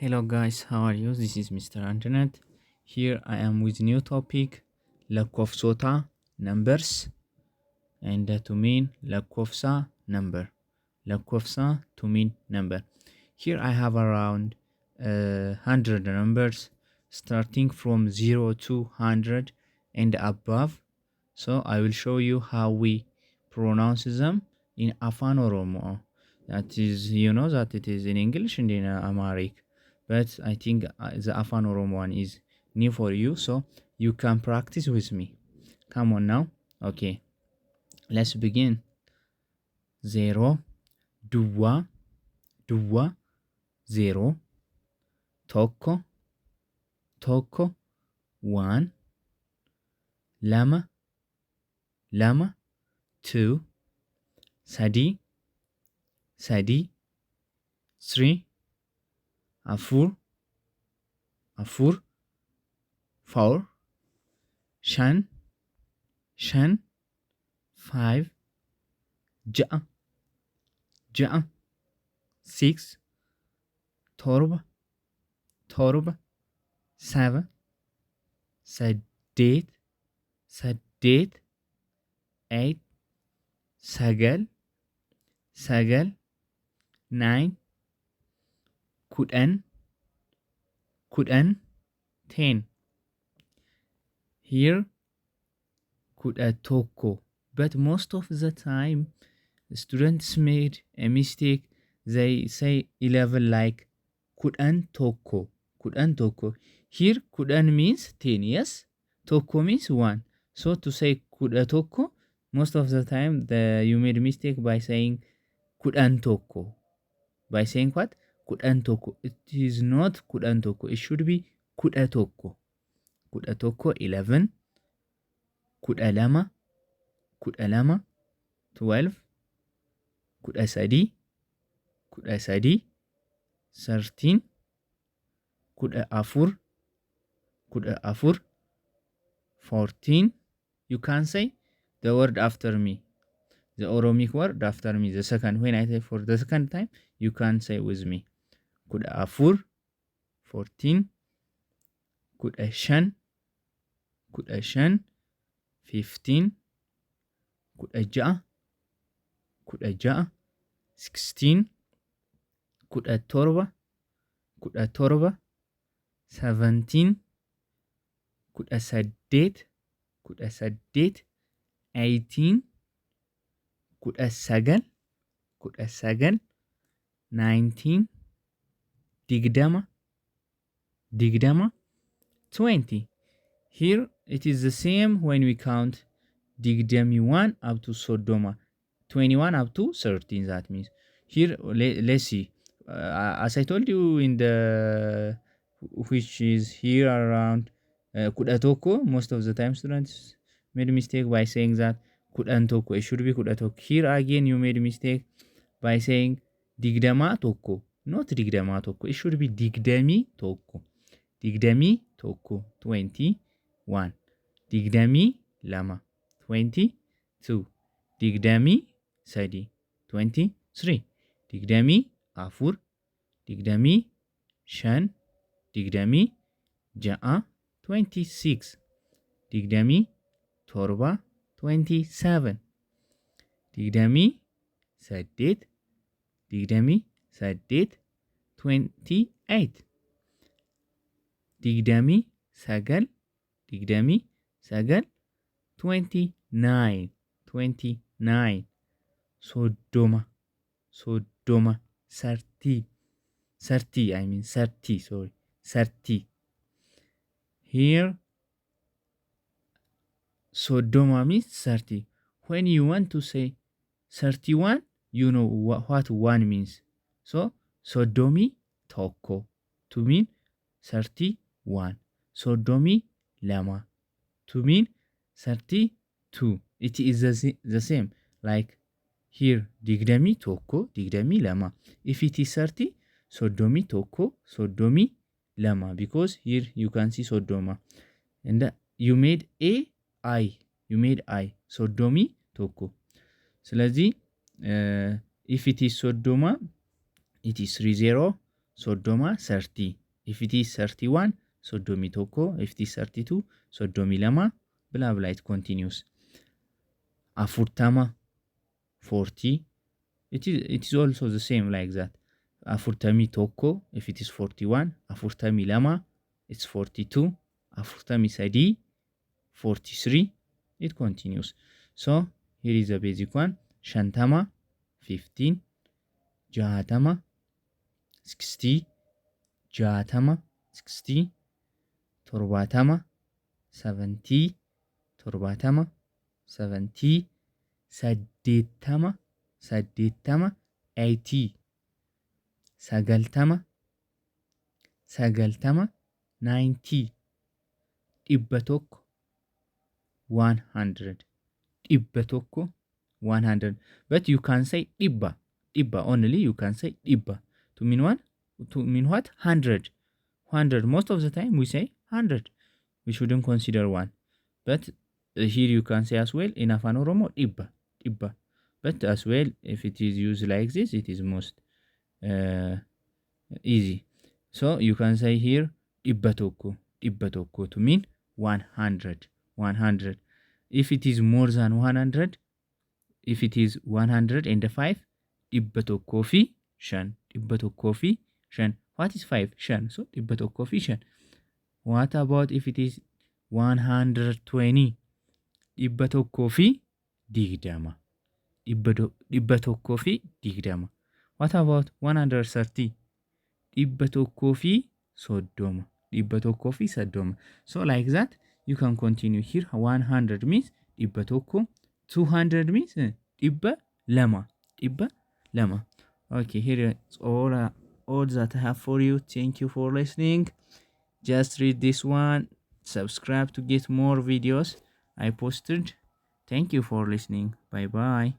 Hello guys, how are you? This is Mr. Internet. Here I am with new topic, lakofsota numbers and to mean lakofsa number. Lakofsa to mean number. Here I have around 100 numbers starting from 0 to 100 and above. So I will show you how we pronounce them in Afaan oromoo. That is, you know that it is in English and in Amharic. But I think the Afaan oromoo one is new for you, so you can practice with me. Come on now. Okay, let's begin. 0, duwwaa, duwwaa, 0, tokko, tokko, 1, lama, lama, 2, sadii, sadii, 3, afur, afur, 4, shan, shan, 5, ja'a, ja'a, 6, torba, torba, 7, saddeet, saddeet, 8, sagal, sagal, 9, kudhan, kudhan, 10. Here, kudha tokko. But most of the time, students made a mistake. They say 11 like kudhan tokko. Kudhan tokko. Here, kudhan means 10, yes? Tokko means 1. So to say kudha tokko, most of the time you made a mistake by saying kudhan tokko. By saying what? Kudhan tokko. It is not kudhan tokko. It should be kudha tokko. Kudha tokko 11. Kudha lama. Kudha lama 12. Kudha sadii. Kudha sadii 13. Kudha afur. Kudha afur 14. You can say the word after me. The Oromic word after me. The second. When I say for the second time, you can say with me. Kudha afur 14. Kudha shan. Kudha shan 15. Kudha ja'a. Kudha ja'a 16. Kudha torba. Kudha torba 17. Kudha saddeet. Kudha saddeet 18. Kudha sagal. Kudha sagal 19. Digdama. Digdama 20. Here it is the same when we count digdami 1 up to sodoma. 21 up to 13, that means. Here, let's see. As I told you in the, which is here around kudha tokko, most of the time students made a mistake by saying that kudhan tokko. It should be kudha tokko. Here again, you made a mistake by saying digdama tokko. Not digdama tokko. It should be digdami tokko. Digdami tokko 21. Digdami lama 22. Digdami sadii 23. Digdami afur. Digdami shan. Digdami ja'a 26. Digdami torba 27. Digdami saddeet. Digdami saddeet 28. Digdami sagal. Digdami sagal 29. 29. Soddoma. Soddoma 30. 30, I mean 30, sorry. 30. Here, soddoma means 30. When you want to say 31, you know what 1 means. So, soddomi tokko to mean 31. Soddomi lama to mean 32. It is the same. Like here, digdami tokko, digdami lama. If it is 30, soddomi tokko, soddomi lama. Because here you can see soddoma. And you made I. You made I. Soddomi tokko. ስለዚህ if it is soddoma, it is 30. soddoma 30. If it is 31, soddomii tokko. If it is 32, soddomii lama. Blah blah, it continues. Afurtama 40. It is also the same like that. Afurtamii tokko. If it is 41, afurtamii lama, it's 42. Afurtamii sadii, 43. It continues. So here is the basic one. Shantama 15. Jahatama 60. Jahatama 60. Torbaatama 70. Torbaatama 70. Saddeettama 80. Sagaltama 90. Dhibba tokko 100. Dhibba tokko 100. But you can say dhibba. Dhibba only. You can say dhibba. To mean what? To mean what? 100. 100. Most of the time we say 100. We shouldn't consider one. But here you can say as well in Afaan Oromoo dhibba. Dhibba. But as well, if it is used like this, it is most easy. So you can say here dhibba tokko. Dhibba tokko to mean 100. 100. If it is more than 100, if it is 105, dhibba tokkoo fi shan. Dhibba tokkoo fi shan. What is 5? Shan. So dhibba tokkoo fi shan. What about if it is 120? Dhibba tokkoo fi digdama. Dhibba tokkoo fi digdama. What about 130? Dhibba tokkoo fi soddoma. Dhibba tokkoo fi soddoma. So like that, you can continue here. 100 means dhibba tokko. 200 means dhibba lama. Dhibba lama. Okay, here is all that I have for you. Thank you for listening. Just read this one. Subscribe to get more videos I posted. Thank you for listening. Bye bye.